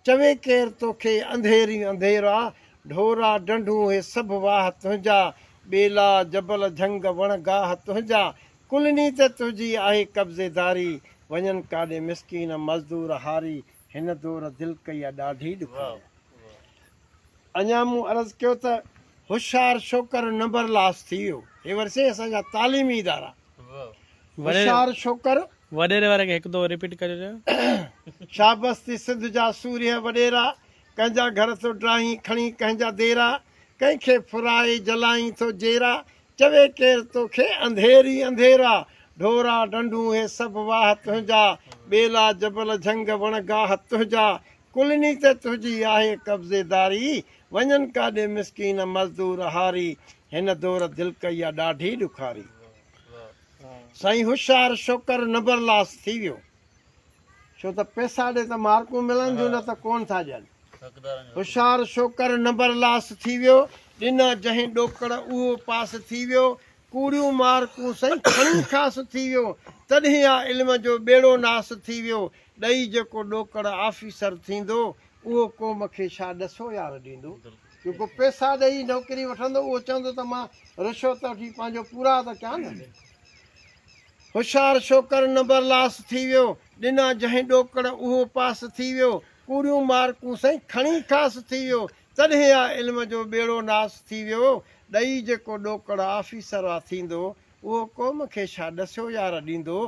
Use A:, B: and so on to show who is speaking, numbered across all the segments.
A: چوي ڪير توکي انڌير ئي انڌير آ، ڍورا ڍنڍون هي سڀ واهه تنهنجا، ٻيلا جبل جهنگ وڻ گاهه تنهنجا، ڪلني ته تنهنجي آهي قبضيداري، وڃن ڪاڏي مسڪين مزدور هاري، هن دور دل ڪئي آ ڏاڍي ڏکاري. اڃا مون عرض ڪيو ته هوشيار ڇوڪر نمبر لاس ٿي ويو. هي وري سائين اسان جا تعليمي ادارا. هوشيار ڇوڪر.
B: وڏيري واري کي هڪ دفعو رپيٽ ڪريو چيو.
A: شابس ٿي سنڌ جا سورهيه وڏيرا، ڪنهن جا گهر ٿو ڊاهين کڻي ڪنهن جا ديرا، ڪنهن کي ڦرائي جلائين ٿو جيرا، چوي ڪير توکي انڌير ئي انڌيرا، ڍورا ڍنڍون هي سڀ واهه تنهنجا، ٻيلا جبل جهنگ وڻ گاهه تنهنجا، ڪلني ته تنهنجي آهي قبضيداري، وڃن ڪاڏي مسڪين مزدور هاري، هن دور دل ڪئي آ ڏاڍي ڏکاري. سائين هوشيار شوڪر نمبر لاس ٿي ويو، ڇو ته پئسا ڏي ته مارڪون ملن ٿيون نه ته ڪونه ٿا ڏين. هوشيار شوڪر نمبر لاس ٿي ويو، ڏنا جنهن ڏوڪڙ اهو پاس ٿي ويو، ڪوڙيون مارڪون سائين کڻي خاص ٿي ويو، تڏهن آ علم جو ٻيڙو ناس ٿي ويو، ڏئي جيڪو ڏوڪڙ آفيسر ٿيندو، اهو قوم کي ڇا ڏسو يار ڏيندو. جيڪو پئسا ڏئي نوڪري وٺندو اهو چوندو ته مان رشوت وٺي پنهنجو پورائو ته ڪيان نه. هوشيار ڇوڪر نمبر لاس ٿي ويو، ڏنا جنهن ڏوڪڙ اهو پاس ٿي ويو، ڪوڙيون مارڪون سائين کڻي خاص ٿي ويو، تڏهن آ علم جو ٻيڙو ناس ٿي ويو، ڏئي جيڪو ڏوڪڙ آفيسر آ ٿيندو، اهو قوم کي ڇا ڏسيو يار ڏيندو،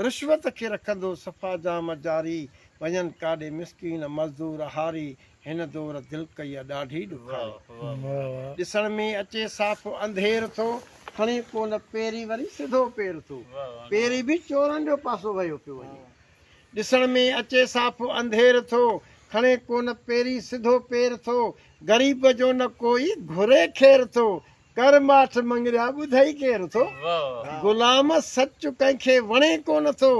A: رشوت کي رکندو صفا جام جاري، وڃن ڪاڏي مسڪين مزدور هاري، هن دور دل ڪئي آ ڏاڍي ڏکاري. ڏسڻ ۾ اچي صاف انڌير ٿو، کڻي ڪو نه پيري وري سڌو پير ٿو، پيري به چورن جو پاسو وهيو پيو وڃي. ڏسڻ ۾ اچي صاف انڌير ٿو، کڻي ڪو نه پيري سڌو پير ٿو، غريب جو نه ڪوئي گهري خير ٿو، ڪر ماٺ مڱريا ٻڌئي ڪير ٿو، غلام سچ ڪنهن کي وڻي ڪونه ٿو،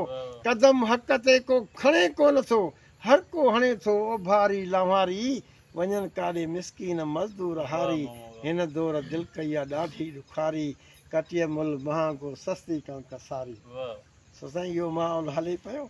A: قدم حق تي ڪو کڻي ڪونه ٿو، هر ڪو هڻي ٿو اوڀاري لنواري، وڃن ڪاڏي مسڪين مزدور هاري، هن دور دل ڪئي آ ڏاڍي ڏکاري، ڪٽيء ملهه مهانگو سستي ڪڻڪ ساري. سو سائين اهو ماحول هلي پيو.